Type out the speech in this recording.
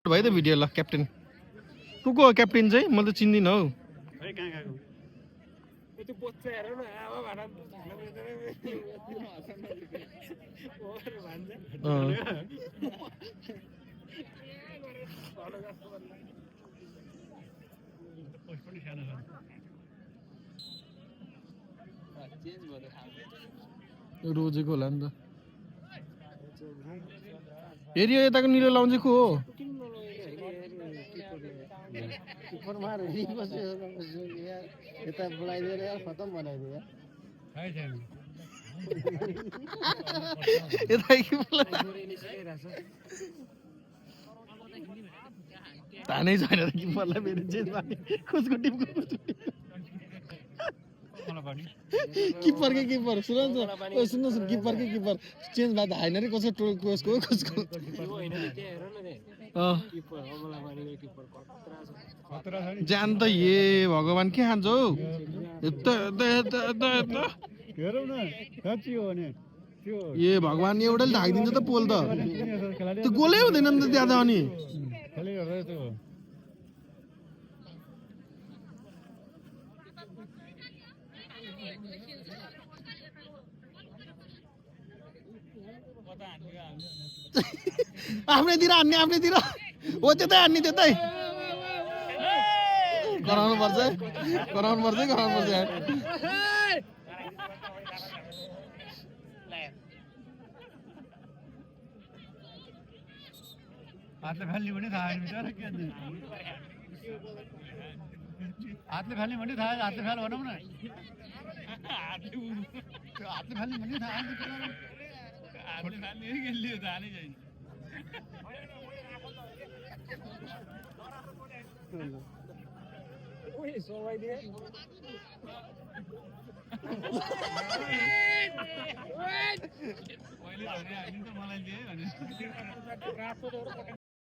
भयो त भिडियो ल क्याप्टेन को हो क्याप्टेन चाहिँ म त चिन्दिनँ हौ रोजेको होला नि त हेरियो यताको निलो लाउने को हो यता बोलाइदिएर यार खतम बनाइदियो यता के तानै छैन किपरलाई मेरो चेन्ज गर्ने कसको टिमको किपरकै किपर सुन सुन्नुहोस् किपरकै किपर चेन्ज भएको होइन रे कसको कसको कसको जान त ए भगवान् के खान्छ हौ यता यता यता यता यता हेरौँ न साँच्ची हो भने त्यो ए भगवान् एउटाले ढाकिदिन्छ त पोल त त्यो गोलै हुँदैन नि त त्यहाँ त अनि खेलेको त्यो आफ्नैतिर हान्ने आफ्नैतिर हो त्यतै हान्ने त्यतै गराउनु पर्छ गराउनु पर्छ गराउनु पर्छ हातले फाल्ने भने थाहा छैन बिचरा के हातले फाल्ने भने थाहा हातले फाल भनौँ न हातले फाल्ने भने थाहा हातले फाल्ने के लियो थाहा नै छैन ओइ सोवाइदिए मैले भने हामी त मलाई दिए भने